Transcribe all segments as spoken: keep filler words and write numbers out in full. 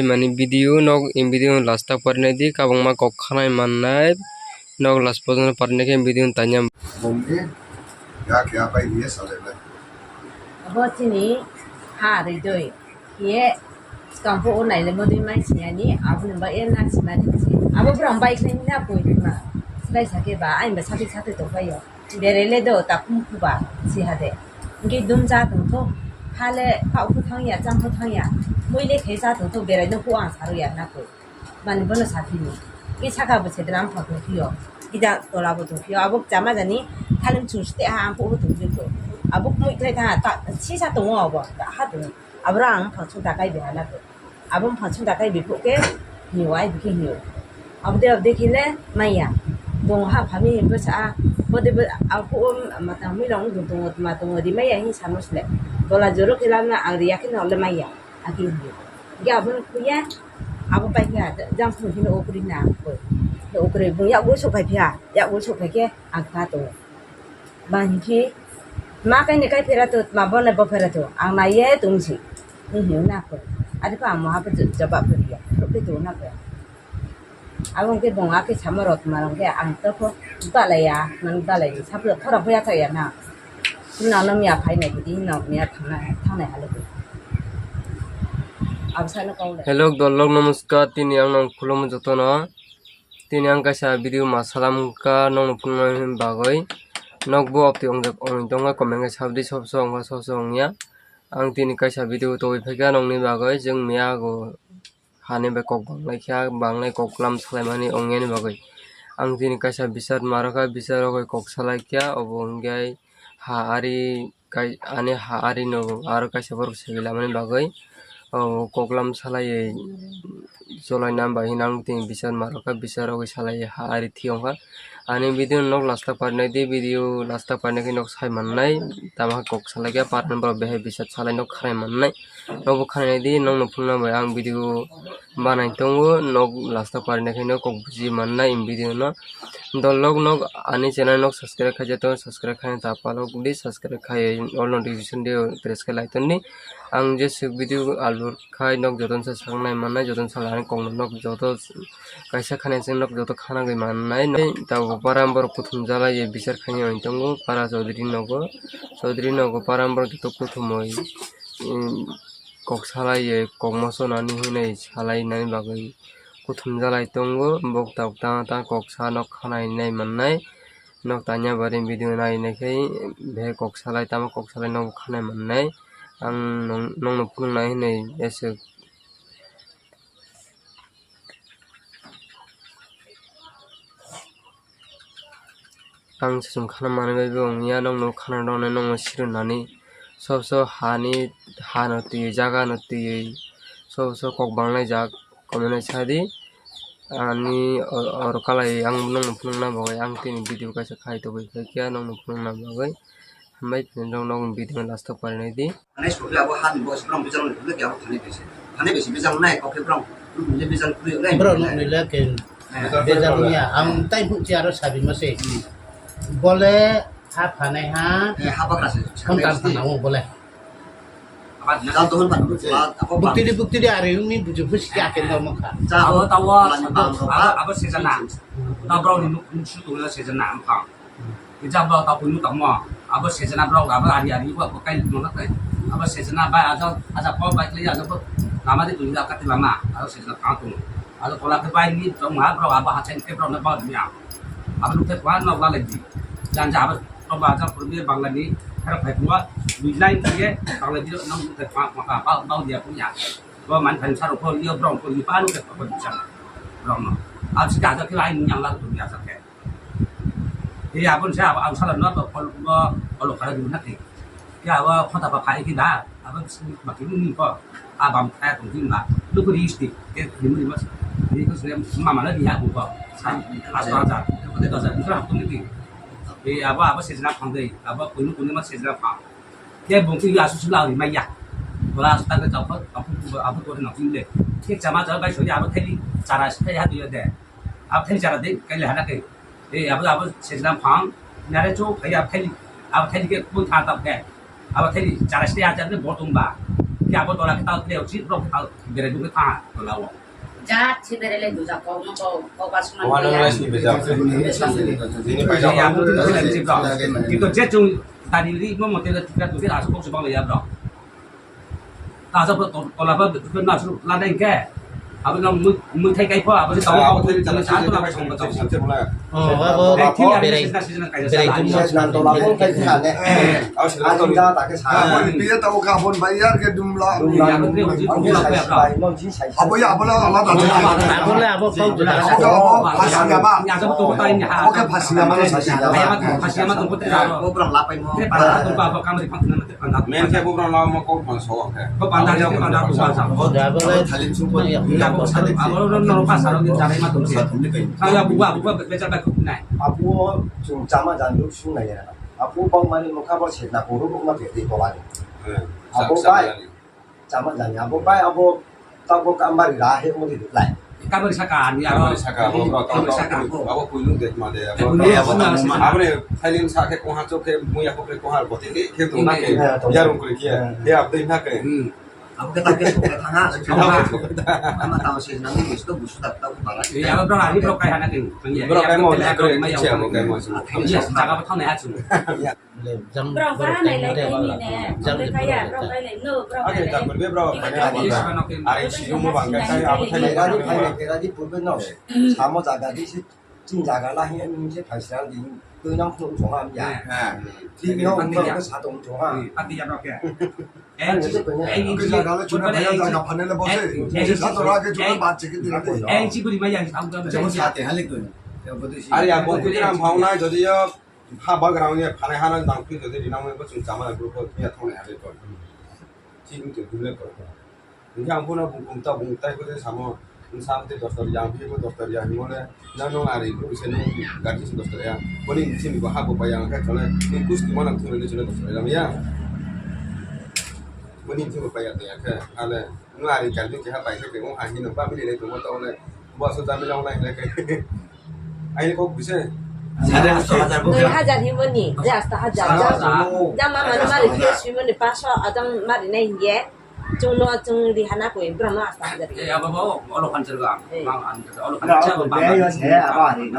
Mani video nok in video last tak parinai di, kabangma kok khanai mannai nok last pojona parinai khe video tanya. Bomni ya kya pai diye salai. Abo chini ha ri doi. Ye, skampo o naile modui mai siyani, abo nungba e na simani si. Abo bwrang bai khlai na poi ma. Slai sake ba, ai ba sate sate tongpaio. Berele do, takhum khuba, si hade. Ngi dum ja tongtho, hale, pha ukhu thangya, chang khu thangya. Muile khe ja tongtho, berai no khu ang saru ya na poi. Mani bono saphini. Ngi saka bo sedra ang phak phio. Ida tola bo tongphio. Abo chama jani, thalim chus te ha ang khu tongphio. Abo mui khlai tha, ta, sisa tongo abo, ta ha tongo. Abra ang phang chhung takai biha na poi. Abo phang chhung takai biphuh khe hino, ai bikhe hino. Abde abde khe le maya. Bong ha phami himbo sa, bode bo, aphuh o matang mui rong dung tongo, ma tongo, ri maya hin samo sle. Tola joro khe lamna ang riya khe no le maya. Akhe hino. Ge abo no khuya, abo pai khe jang phung hino okri na koi. Okri bung yak bo sok phai phiya, yak bo sok phai khe ang kha tongo. Ba hinkhe ma kainwi kai phera to, ma bonai bo phera to, ang naiye tongsi. Wng hino na khe. Ari pha ang moha pha jabab rwya. Rwkhe to na khe. Abo hwnkhe bong akhe sama rok ma hwnkhe ang to pho balaiya, man balai saplo khorok pho yathok ya na. Hino ano miya phainai khe di, hino miya thangnai, thangnai halo khe. Abo sano kok le. Hello, dolok, namaskar, tini ang nang khulumo jotono. Tini ang kaisa video ma salam kha nokno phunukna bagwi. Nokbo opti ongjak ongwi tongkha, comment khe sabdi, sob so ongkha, sob so ongya. Ang tini kaisa video tobwi phaikha nokni bagwi, chwng miya go hani bai kok banglai kha, banglai kok lam salaimani ongyani bagwi. Ang tini kaisa bisar ma rwkha, bisar rwgwi kok salai kha, obo wngkhe ha ari kai-, ani ha ari no aro kaisa borok segwi lamani bagwi, o, koklam salaiwi cholaina bai hinang tini bisar ma rwkha, bisar rogwi salaiwi ha ari thiyongkha. Ani video nok last tak parinai di, video last tak parinai khe nok sai mannai, tamo khe kok salai khe parani borok behai bisar salai nok khanai mannai. Nokbo khanai di, nokno phunukna bai ang video banai tongo, nok last tak parinai khe nok kok buji mannai in video no. Dolok nok ani channel nok subscribe khaijak tongo, subscribe khaina ta palok di, subscribe khai all notification di press khai lai toni. Ang jeswk video upload khai nok jotono se saknai mannai, jotono salai kokno nok joto kaisa khana chwng nok joto khana gwi mannai. Tabuk para borok kuthum jalai ye bisar khaini oi tongo para Chaudhary nogo, Chaudhary nogo para borok joto kuthum oi, um, kok salai ye kok moso nani hinwi salai nani bagwi. Kuthum jalai tongo, bok tabuk tang tang kok sa nok khanai nai mannai. Nok tanya bari video nai nai khe, bhe kok salai, tamo kok salai nok khanai mannai. Ang nong-, nokno phunuknai hinwi aswk. Ang se chwng khana manwi bai bo wngya, nokno khana rwnai, nokno sirwnani, sob sob hani, hano twiwi, jagano twiwi, sob sob kok banglaijak, komenai sadi. Ani o-, oro kalai ang nokno phunukna bagwi, ang tini video kaisa khai tobwi phaikha nokno phunukna bagwi. Hambai tini nokno video last o parinai di. Thani sokle abo hani bo sbrang bijal ni khe abo thani bisi. Thani bisi bijal nai kok khe brang. Ni bijal kuri nai. Bro, nokni le ke bijal niya. Ang tai phuk chi aro sabi mase. Bole ha phanai ha. Eh, ha bakra se. Kon tam phana o bole. Abo bijal dohon phana. Buktidi, buktidi ari uni buju phus kya ke no mokha. Abo tawa abo sejana. Tabrao ni nuk nuk su tu sejana am phang. Hijab rok tabuk nw tongmo, abo sejana borok abo ari ari bo abo kainwi tongma khe, abo sejana bai aja aja kok bai khlai aja bo lama di twi aja kati lama abo sejana tang tongo. Abo tola khe bai ni tongma borok abo hachaini khe borok no bang ya. Abo nuk tei kwan nok lalai di. Janja abo tok ba aja purbi Bangla ni khera phai tongma bujlai khe Bangla di nok nuk tei kwan kwan ba bang dia pung ya. Bo man phan saro ko yo borok ko ni pa nuk tei kwan bisa borok no. Abo sika aja khe ai ni yang la tong ya aja khe. He aboni se abo ang salo no to kol bo kol khara di na ke. Ke abo khota pa phai ki da. Abo bisi ma ki ni ko. Abam thai tong ki ba. Lu ko ri sti. Ke ni mu ni mas. Ni ko se mama la di ha ko. Sa. As ta ja. Ko de ta ja. Ni ko ha ko ni ki. He abo abo se jna phang dei. Abo ko ni ko ni ma se jna phang. Ke bong ki asu sula ri ma ya. Bola asu ta ke chau ko. Abo ko na ki le. Ke chama chau bai so ya abo theli. Chara se ya di de. Abo theli chara de. Ke le ha na ke. Ei, abo, abo sejna phang, nare chuk phai, abo theli, abo theli ke kun tha tap ke. Abo theli chara sri ajar ni botung ba. Ke Abo tola kita utre uchi bro kita bere dulu ta tola wo. Jat si bere le duja ko no ko ko pas man. Wala ya. Wala si beja. Ini paisa. Ya, ya, ya, ya. Kita je chung tadi ri mo motel kita tu dia asuk sebang ya bro. Asa bro tola bro tu na asuk la deng ke. Abo no mui thai kai po abo si tahu abo thai jala satu na song betul. Oh, abo. Berai, berai. Biya ta o ka bon bai yar ke dumla. Abo ya abo la ala da. Abo la abo kau jala. Abo phasi ya ba. Abo ke phasi ya ma sa. Abo bro la pai mo. Men ke bo bro la mo kau phang so ke. Ko panda ko panda ko panda. Abo la thalim sung ko ya. Abo no pa sa ro ni jare ma tum se. Saya buwa buwa becha ba ku nai. Abo chung chama jan duk sung nai ya. Abo bang mani mokha bo se na ko ro ma te ko ba ni. Abo bai chama jan abo bai abo ta bo kamari ra he mo di lai. Kamari saka ni aro. Kamari saka abo abo kuinu de ma de abo. Abo ni abo thailin sa ke ko ha chok ke muya ko ke ko ha bo te ke to na ke. Ya rung kri ke. Ya abdai na ke. Abo khe ta khe sokra thang ha, sokra thang ha. Ama tamo se nang ni busto busto tak tak bala. Iya, abo bro, ani bro kai hana keng. Bro kai mo, kai mo, kai mo. Iya, jaga ba thang ya chung. Bro ba nai lai kai ni ne. Jang de kai ya, bro kai lai no, bro kai lai. Bro kai. Ari si mo bang kai abo thai. Radi phai, radi purbe no. Samo jaga di si. Chini jaga la hiya nung se phai sal di twi nang phung thong am ya. Twi nang phung thong sa thong thong am. Ang se jaga la chuna phai jaga phane le bose. Sa to ra ke chuna ba che ke di ra ko. Jabo sa te halik ko. Ari ya bong kuji ram phau na jodi yo ha background ya phane ha nang dang phi jodi ri nang mo bo chung chama group ko ya thong ya le ko. Chini to group ko. Hingke ang bono bung kung ta bung tai khe samo, bung sam tei dos tor yang, bini bo dos tor yang, hingmole, nang nung ari, bung se nung gati se dos tor yang, boni sini bo ha bo pai yang, khe chole, ni kus ni mona thung ni chole dos tor yang ya. Boni sini bo pai ya, ya khe, ale, nung ari gati keha pai khe, bung ha hino, ba bini le tongmo ta ole, bo aso dami long nai le khe. Aini kok bise. Dui hajar himoni, je asta hajar, jang, jang ma mani mari khe simoni paso, ajang mari nai hingye. Chwngno chwng rihana koi, borokno asta hajar. Eh, abo bo, olo phanchar ga. Eh. Mang an, olo phanchar ga, bang.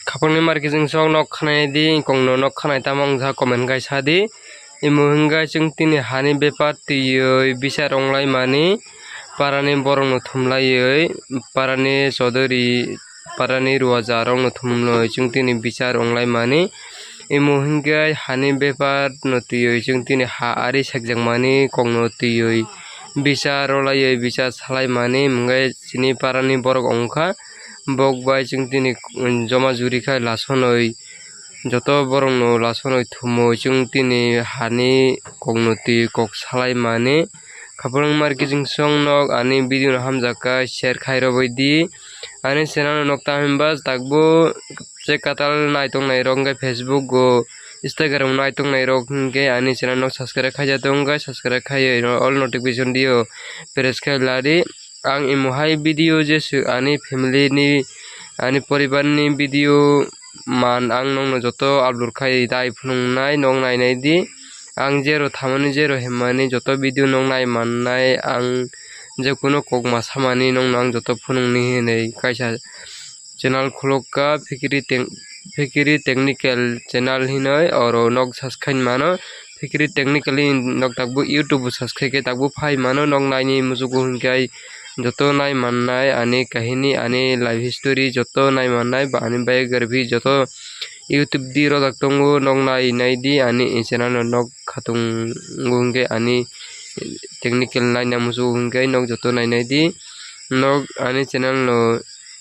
Khapangni markijing sok nok khnai di, kongno nok khnai tamo wngkha comment kai sa di. Imo hingkha chwng tini hani bepar twiwi bichar onglaimani, parani borokno thumlaiwi, parani chodori, parani ruajarokno thumlaiwi chwng tini bichar onglaimani. Imo hingkhe hani bepar no twiwi chwng tini ha ari sekjakmani kokno twiwi bichar rolaiwi bichar salaimani hingkhe chini parani borok wngkha. Bok bai chwng tini joma juri khai lasonwi joto borokno lasonwi thumwi chwng tini hani kokno twiwi kok salaimani. Khapang mar kiching song nok ani video no hamjakha share khai rwbaidi. Ani channel no nok ta hwnba takbo je katal naitok nairok hwnkhe Facebook o Instagram naitok nairok hwnkhe ani channel no subscribe khaijak tongo, subscribe khaiwi all notification dio press khai ladi. Ang imo hai video je swk ani family ni, ani poribar ni video man ang nokno joto upload khai dai phunuknai, nok nainai di. Ang jero thamani, jero himmani joto video nok nai mannai, ang je kunu kok ma samani nokno ang joto phunukni hinwi kaisa channel khulokka, Phikiri Teng-, Phikiri Technical channel hinwi, oro nok subscribe mano. Phikiri Technically nok takbo YouTube bo subscribe khe takbo phai mano, nok naini muchugo hwnkhe ai joto nai mannai ani kahini, ani life history joto nai mannai, ba ani biography joto YouTube di rojak tongo, nok nai nai di ani channel no nok khatung hwnkhe ani technical naina muchugo hwnkhe nok joto nai nai di, nok ani channel no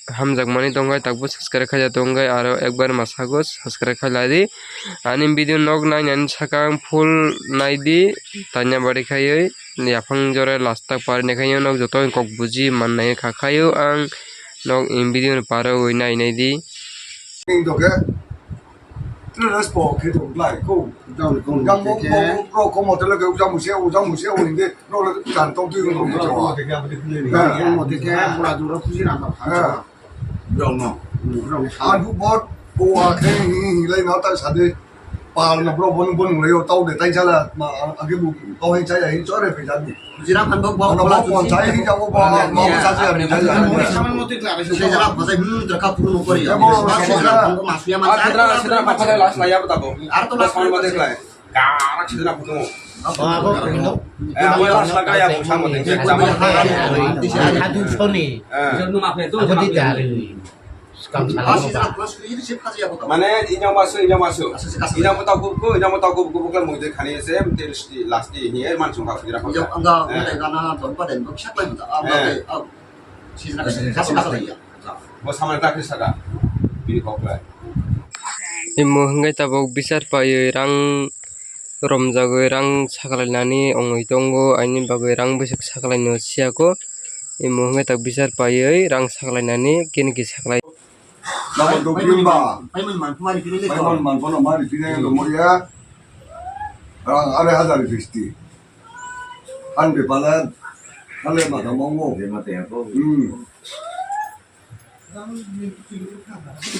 hamjakmani tongkha, takbo subscribe khaijak tongkha, aro ekbar masago subscribe khailadi. Ani video nok nainani sakang full naidi, tanya bari khaiwi, yaphang jora last tak parinai khaio nok joto kok buji mannai kha khaio ang nok in video ni paroi nai naidi. Respo khe tong lai ko. Jang ko jang mo mo pro ko mo tele ke jang mo se o jang mo se o inde no le tan tong tu no mo se o. Jang mo te ke pura dura khuji ram ba. Jang no. Jang no. Adu bot o a khe hi hi lai ma ta sa de. Pal na bro bon bon le yo tau de tai chala ma age bu tau hai chai hai chore pe jani. Jira phan bok bok Ano bola bok bon chai hi jago ba ma ma sa ja ni jai ja. Saman moti kla. Sejra bajai hmm dra ka puru no kori. Ya, bo, Sejra phan bok masu ya ma. Ar sedra sedra bakha de last la ya bata bo. Ar to last saman moti kla. Kara sedra phutu. Abo kino. Eh, abo last la ka ya bo saman moti kla. Hadu soni. Eh. Abo di jari. Mane, inyo masu, inyo masu. Inyo mo tau kuku, inyo mo tau kuku, kuku kan mungkin kani se, mungkin last di, ini, eh, man sungkha sira. Inyo angga, eh, mungkin kana, don pa den, bak siapa yang tak, angga, eh, eh, oh, si sana kasi kasi kasi ya. Bo sama tak saka. Bini kok lai. Imo hingke tabok bisar paiwi rang romjagwi rang sakalainani wngwi tongo, aini bagwi rang bwswk sakalaino siyako. Imo hingke tak bisar paiwi rang sakalainani kini ki sakalai. Nabo dopim ba. Paiman manphu mari pinai le. Paiman manphu no mari pinai lo moria. Rang are hazar bisti. Hande palan. Hale mata mongo. Hale mata ya ko. Hmm.